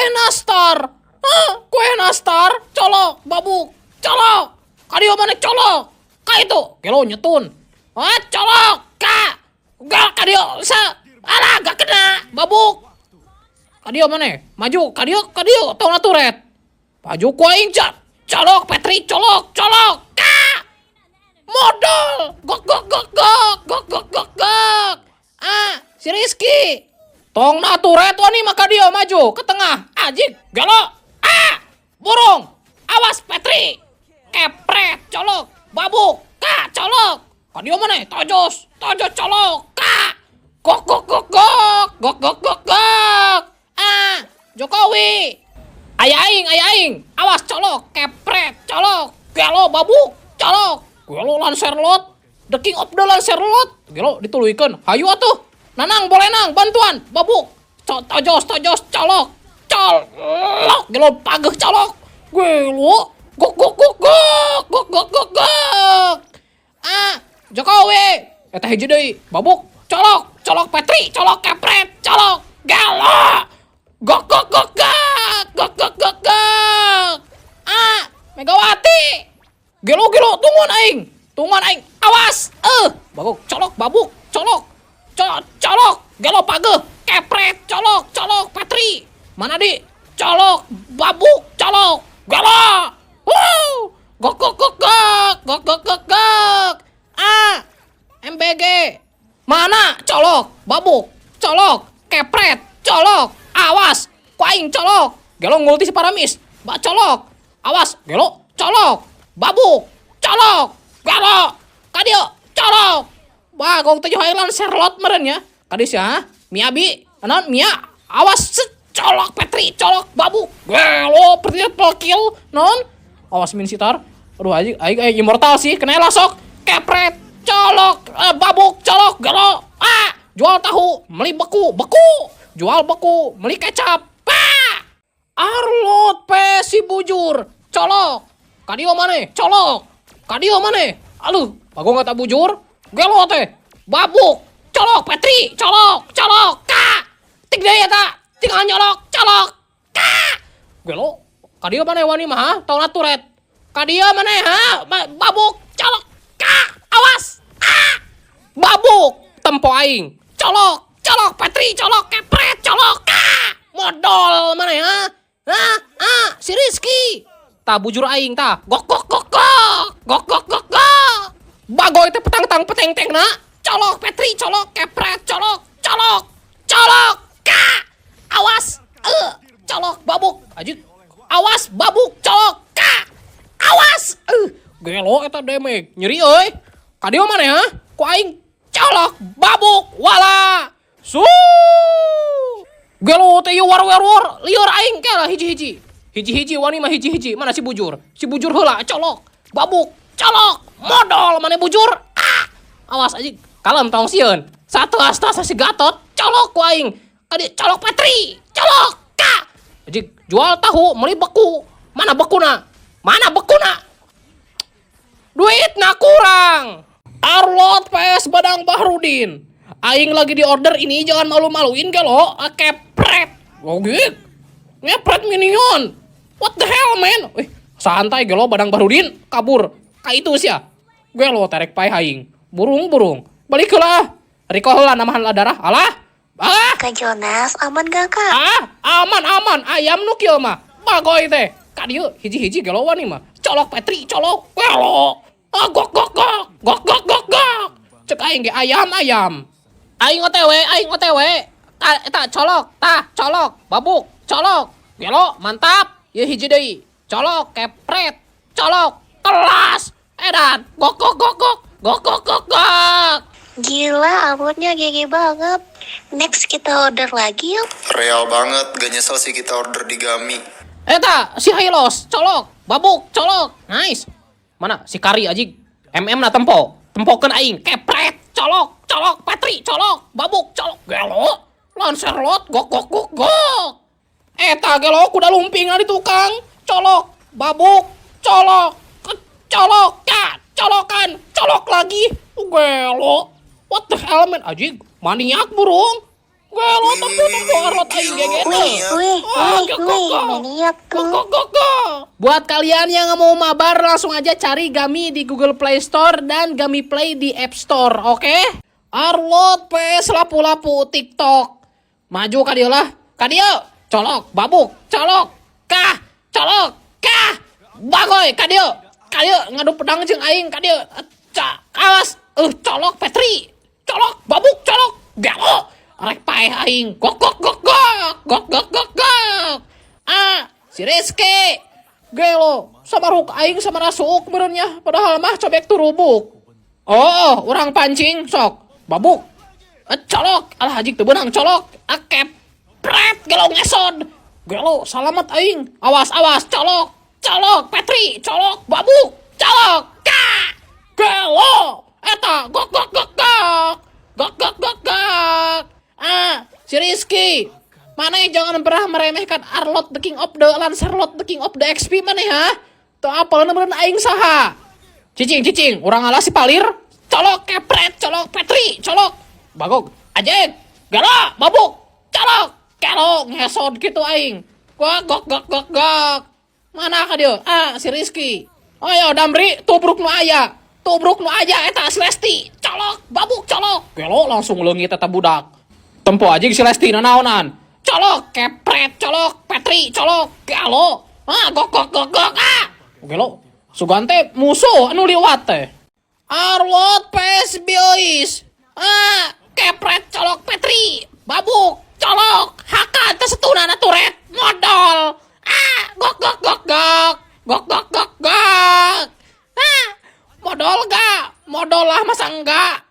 Kue nastar. Hah, kue nastar, colok, babuk, colok. Kadieu mana colok? Ka itu, gelo nyetun. Ah, colok, ka. Gak kadieu sa. Alah, gak kena, babuk. Kadieu mana? Maju, kadieu, kadieu, tong turret. Maju ku aing colok, Petri, colok, colok, ka. Modal, gok gok gok gok, gok gok gok gok. Ah, si Rizky. Tong turret wani maka dia maju ke tengah. Ajik, gelo. Ah, burung. Awas Petri. Kepret, colok, babuk, ka, colok. Kadio mana? Tojos, tojos colok, ka. Gok gok gok gok, gok gok gok gok. Ah, Jokowi. Aya aing, aya aing. Awas colok, kepret, colok. Gelo babuk, colok. Gelo Lancelot. The king of the Lancelot. Gelo dituluykeun. Hayu atuh. Nanang boleh nang bantuan, babuk. Tojos, tojos, colok. Colok, gelo pageh colok. Gelo, gok gok gok gok, gok gok gok gok. Ah, Jokowi. Eta hiji deui, babuk, colok, colok Petri, colok kepret, colok. Gelo. Gok gok gok gok, gok gok gok gok. Ah, Megawati. Gelo gelo, tungguan aing. Tungguan aing. Awas. Babuk, colok, babuk, colok. Colok, colok, gelo pageh, kepret, colok, colok, Petri. Mana di? Colok, babuk, colok, gelo. Wuh. Gok gok gok gok, gok gok gok gok. Ah, MBG. Mana? Colok, babuk, colok, kepret, colok. Awas, ku aing colok. Gelo ngulti si Paramis. Bak colok. Awas, gelo, colok. Babuk, colok. Gelo. Kadieu, colok. Bagong teh hayang Lancelot meren ya. Kadieu sia, Miabi, naon Mia, awas set, colok Petri, colok babuk. Gelo, triple kill, non. Awas min sitar. Aduh aing aing aing immortal sih, kena lah sok. Kepret, colok, babuk, colok, gelo. Ah, jual tahu, beli beku, beku. Jual beku, beli kecap. Pak. Arlott si bujur, colok. Kadieu maneh, colok. Kadieu maneh. Aduh, bagong kata bujur. Gelo teh. Babuk, colok Petri, colok, colok, ka. Tik deui eta, tinggal nyolok, colok, ka. Gelo, kadieu maneh wani mah, ha? Tong turret. Kadieu maneh ha? Babuk, colok, ka. Awas. Ah. Babuk, tempo aing. Colok, colok Petri, colok kepret, colok, ka. Modal maneh ha? Hah? Ah, si Rizky. Tah bujur aing tah. Gok gok gok gok. Gok gok gok gok. Bagoy teh petang tang peteng teng na. Colok Petri, colok kepret, colok, colok, colok, ka. Awas, colok babuk. Ajik. Awas babuk, colok, ka. Awas, gelo eta damage. Nyeri euy. Kadieu maneh ha? Ku aing colok babuk wala. Su. Gelo teh ieu war war war, lieur aing ke lah hiji-hiji. Hiji-hiji wani mah hiji-hiji. Mana si bujur? Si bujur heula colok, babuk, colok, modal mana bujur? Ah. Awas aja, kalem tong sieun. Satu asta si Gatot, colok ku aing. Kadi colok Petri, colok ka. Aji jual tahu, beli beku. Mana bekuna? Mana bekuna? Duit na kurang. Arlott PS Badang Bahrudin. Aing lagi di order ini jangan malu-maluin gelo. Ah, kepret. Oke. Ngepret minion. What the hell man? Santai gelo Badang Bahrudin kabur. Ka itu sih ya. Gelo terek pae aing. Burung-burung. Balik lah. Riko heula namahan lah darah. Alah. Ah. Kak Jonas, aman gak, Kak? Ah, aman aman. Ayam nu kieu mah. Bagoy teh. Ka dieu hiji-hiji gelo wani mah. Colok Petri, colok. Gelo. Ah, gok gok gok. Gok gok gok gok. Cek aing ge ayam ayam. Aing OTW, aing OTW. Ta, eta colok, tah, colok, babuk, colok. Gelo, mantap. Ieu hiji deui. Colok, kepret, colok, kelas. Edan, gok gok gok gok. Gok gok gok gok. Gila, uploadnya GG banget. Next kita order lagi yuk. Real banget, gak nyesel sih kita order di Gami. Eta si Hylos, colok, babuk, colok. Nice. Mana si Kari aja? MM na tempo. Tempokeun aing, kepret, colok, colok, Petri, colok, babuk, colok, gelo. Lancelot, gok gok gok gok. Eta gelo kuda lumping di tukang. Colok, babuk, colok, colok, ka, colokan, colok lagi. Gelo. What the hell man, anjing, maniak burung. Gelo Wih, tempo wih, tempo wih, Arlot wih, aing GG gelo, teu. Wih, wih, Ah, wih, gok, wih, gok. maniak Gok tuh. gok gok gok. Buat kalian yang mau mabar, langsung aja cari Gami di Google Play Store dan Gami Play di App Store, oke? Arlot PS lapu-lapu TikTok. Maju ka dieu lah. Ka dieu. Colok, babuk, colok, kah, colok, kah. Bagoy ka dieu. Ka dieu ngadu pedang jeung aing ka dieu. Awas, colok Petri. Colok, babuk, colok. Gelo. Rek paeh aing. Gok gok gok gok. Gok gok gok gok. Ah, si Rizky. Gelo, samaruk aing sama rasuuk benernya, padahal mah cobek turubuk. Oh, orang pancing sok. Babuk. Colok, alah hajik teu beunang colok. Ah, kepret gelo ngesod. Gelo, salamat aing. Awas, awas, colok. Colok, Petri, colok, babuk, colok. Ka. Gelo. Eta, gok gok gok gok. Gok gok gok gok. Ah, si Rizky. Maneh jangan pernah meremehkan Arlot the King of the Lancelot the King of the XP maneh ha. Teu apal beneran aing saha. Cicing cicing, urang ngalah si palir. Colok kepret, colok Petri, colok. Bagog, ajek, gelo, babuk, colok, kelo, ngesod gitu aing. Gok gok gok gok gok. Mana ka dia? Ah, si Rizky. Ayo Damri, tubruk nu aya. Tubruk nu aya eta si Lesti. Colok, babuk, colok. Gelo langsung leungit eta budak. Tempo aja si Lesti nanaonan. Colok, kepret, colok, Petri, colok, gelo. Ah, gok gok gok gok ah. Gelo, sugan teh musuh anu liwat teh. Arlot PS Biois. Ah, kepret colok Petri, babuk, colok, hakan teh setunana turet, modal. Ah, gok gok gok gok. Gok gok gok gok. Ah, modal gak? Modal lah masa enggak?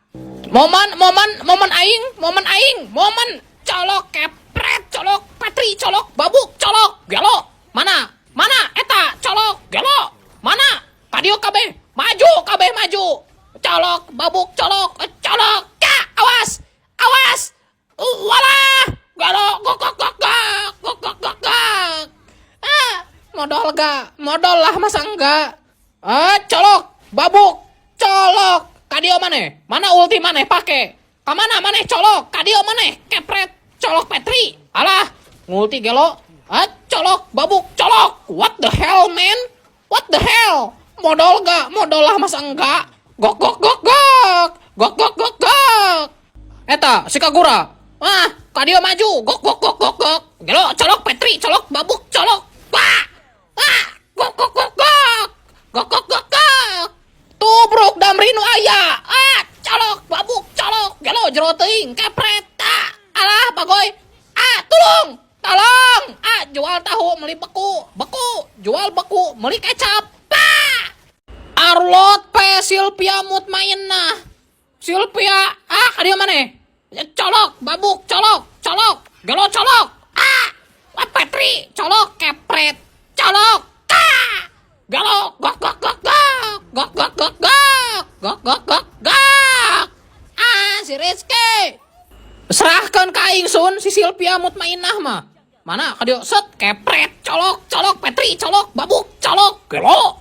Momen, momen, momen aing, momen aing, momen colok kepret, colok Petri, colok babuk, colok gelo. Mana? Mana eta colok gelo? Mana? Kadieu kabeh, maju kabeh maju. Colok, babuk, colok, colok. Ka, awas. Awas. Walah, gelo, gok gok gok gok, gok gok gok gok. Ah, modal gak? Modal lah masa enggak? Ah, colok, babuk, colok. Kadieu maneh? Mana ulti maneh pake? Kamana maneh colok? Kadieu maneh? Kepret, colok Petri. Alah, ngulti gelo. Ah, colok, babuk, colok. What the hell, man? What the hell? Modal gak? Modal lah masa enggak? Gok gok gok gok. Gok gok gok gok. Eta, si Kagura. Ah, kadieu maju. Gok gok gok gok gok. Gelo, colok Petri, colok babuk, colok. Wah. Ah, gok gok gok gok. Gok gok gok gok. Tubruk Damri nu aya. Ah, colok, babuk, colok. Gelo jero teuing, kepret. Ah, alah bagoy. Ah, tolong. Tolong. Ah, jual tahu beli beku, beku, jual beku, beli kecap. Pak. Arlot P Silvia Mutmainah. Silvia, ah, kadieu maneh? Colok, babuk, colok, colok, gelo colok. Ah, wah Petri, colok, kepret, colok, ka, gelo, gok gok gok gok, gok gok gok gok, gok gok gok gok. Ah, si Rizky. Serahkan ka aing sun si Silvia Mutmainah mah. Mana kadieu set kepret, colok, colok, Petri, colok, babuk, colok, gelo.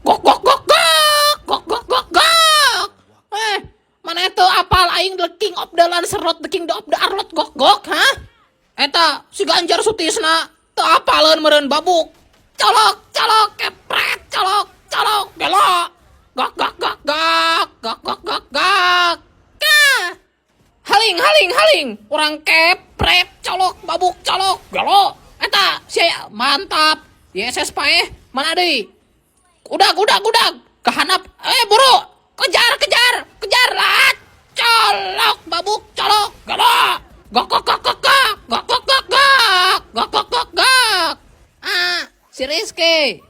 Gok gok gok gok, gok gok gok gok. Eh, mana itu apal aing the king of the Lancelot, the king of the Arlot gok gok, ha? Eta si Ganjar Sutisna teu apaleun meureun babuk. Colok, colok, kepret, colok, colok, gelo. Gok gok gok gok, gok gok gok gok. Kah. Haling, haling, haling. Urang kepret, colok, babuk, colok, gelo. Eta si mantap. YSS paeh, mana deui? Udah, udah, udah. Kehanap. Eh, buru. Kejar, kejar, kejar lah. Colok, babuk, colok, gelo. Gok, gok, gok, gok, gok. Gok, gok, gok, gok. Gok, gok, gok, gok. Ah, si Rizky.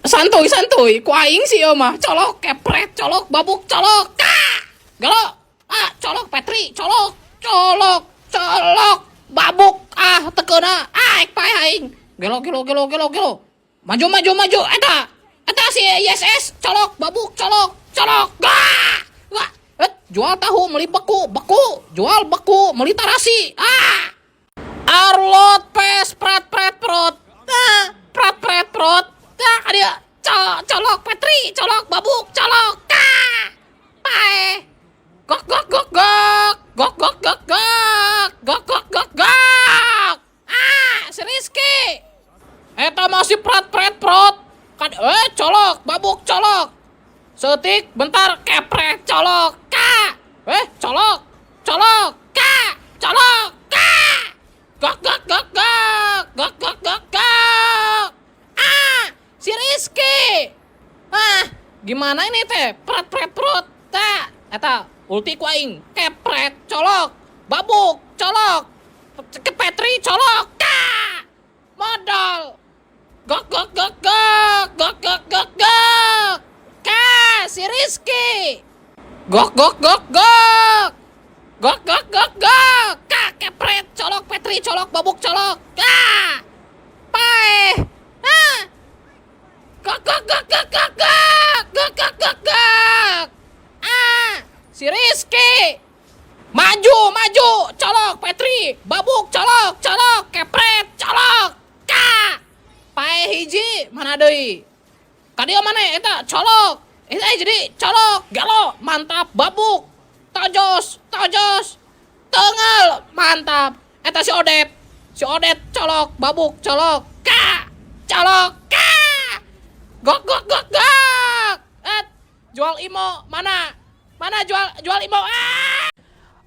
Santuy, santuy. Ku aing sih ieu mah. Colok, kepret, colok, babuk, colok. Kah. Gelo. Ah, colok Petri, colok, colok, colok, babuk. Ah, tekeuna. Ah, ek paeh aing. Gelo, gelo, gelo, gelo, gelo. Maju, maju, maju. Eta. Eta si ISS, colok, babuk, colok, colok. Gah. Gah. Eh, jual tahu, beli beku, beku, jual beku, beli tarasi. Ah. Arlot pes prat pret prot. Ah, prat pret prot. Ah, dia colok Petri, colok babuk, colok. Kah. Paeh. Gok gok gok gok. Gok gok gok gok. Gok gok gok. sama si prat pret prot. Kan colok, babuk colok. Setik bentar kepret colok ka. Colok, colok ka, colok ka. Gok gok gok gok, gok gok gok gok. Ah, si Rizky. Ah, gimana ini teh? Prat pret prot. Ta, eta ulti ku aing. Kepret colok, babuk colok. Ke Petri colok ka. Modal. Gok gok gok gok, gok gok gok gok. Ka, si Rizky. Gok gok gok gok. Gok gok gok gok. Ka, kepret colok Petri colok babuk colok. Ka. Paeh. Ah. Gok gok gok gok gok gok. Gok gok gok gok. Ah, si Rizky. Maju, maju, colok Petri, babuk colok, colok, kepret, colok. Ka. Paeh hiji, mana deui? Kadieu mana eta colok. Eta jadi colok, gelo, mantap, babuk. Tojos, tojos. Tengel, mantap. Eta si Odet. Si Odet colok, babuk, colok. Ka. Colok, ka. Gok gok gok gok. Et, jual imo mana? Mana jual jual imo? Ah!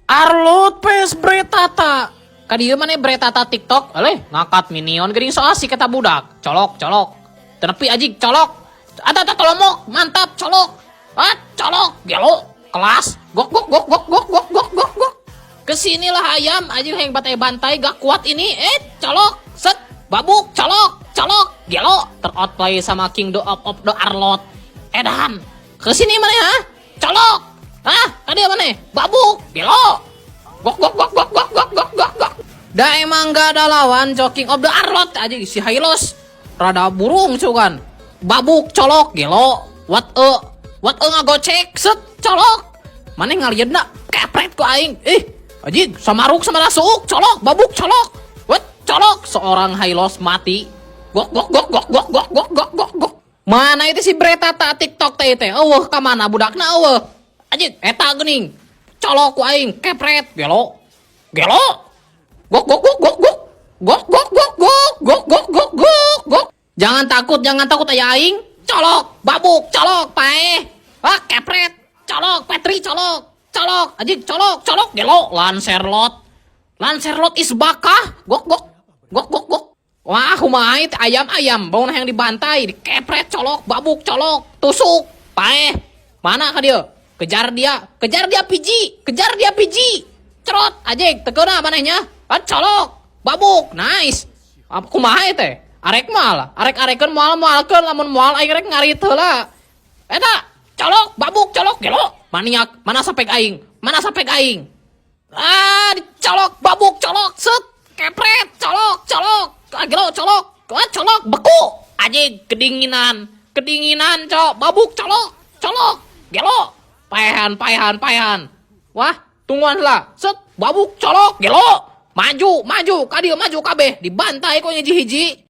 Arlott vs Bretata. Kadieu mana Bretata TikTok? Aleh, ngakat minion geuning so asik eta budak. Colok, colok. Teu nepi anjing colok. Ada ada tolomok, mantap colok. Ah, colok, gelo, kelas. Gok gok gok gok gok gok gok gok gok. Kesinilah ayam, anjing yang bantai bantai gak kuat ini. Colok, set, babuk, colok, colok, gelo. Teroutplay sama King the of the Arlott. Edan, kesini mana ya? Colok. Hah, tadi mana? Babuk, gelo. Gok gok gok gok gok gok gok gok gok. Da emang gak ada lawan Joking of the Arlott aja si Hylos. Rada burung cukan. Babuk colok gelo. What a ngagocek set colok. Mana ngalian kepret ku aing. Ih, anjing samaruk sama lasuk colok babuk colok. What colok seorang Hylos mati. Gok gok gok gok gok gok gok gok gok gok. Mana itu si Bretata TikTok teh teh? Eueuh ka mana budakna eueuh. Anjing eta geuning. Colok ku aing kepret gelo. Gelo. Gok gok gok gok gok. Gok gok gok gok gok gok gok gok gok. Jangan takut aya aing. Colok, babuk, colok, paeh. Wah, kepret. Colok, Petri colok. Colok, anjing colok, colok, gelo, Lancelot. Lancelot is bakah. Gok gok. Gok gok gok. Wah, kumaha teh ayam-ayam, bau yang dibantai, dikepret colok, babuk colok, tusuk, paeh. Mana ka dia? Kejar dia piji, kejar dia piji. Cerot, anjing, tekeuna manehnya. Ah, colok, babuk, nice. Apa kumaha teh? Arek moal, arek-arekeun moal moalkeun lamun moal aing rek ngarit heula. Eta, colok, babuk, colok, gelo. Maniak, mana sampai aing? Mana sampai aing? Ah, dicolok, babuk, colok, set, kepret, colok, colok, ah, gelo, colok, ah, colok, beku. Anjing, kedinginan, kedinginan, cok, babuk, colok, colok, gelo. Paehan, paehan, paehan. Wah, tungguan lah, set, babuk, colok, gelo. Maju, maju, kadieu maju kabeh, dibantai kok hiji-hiji.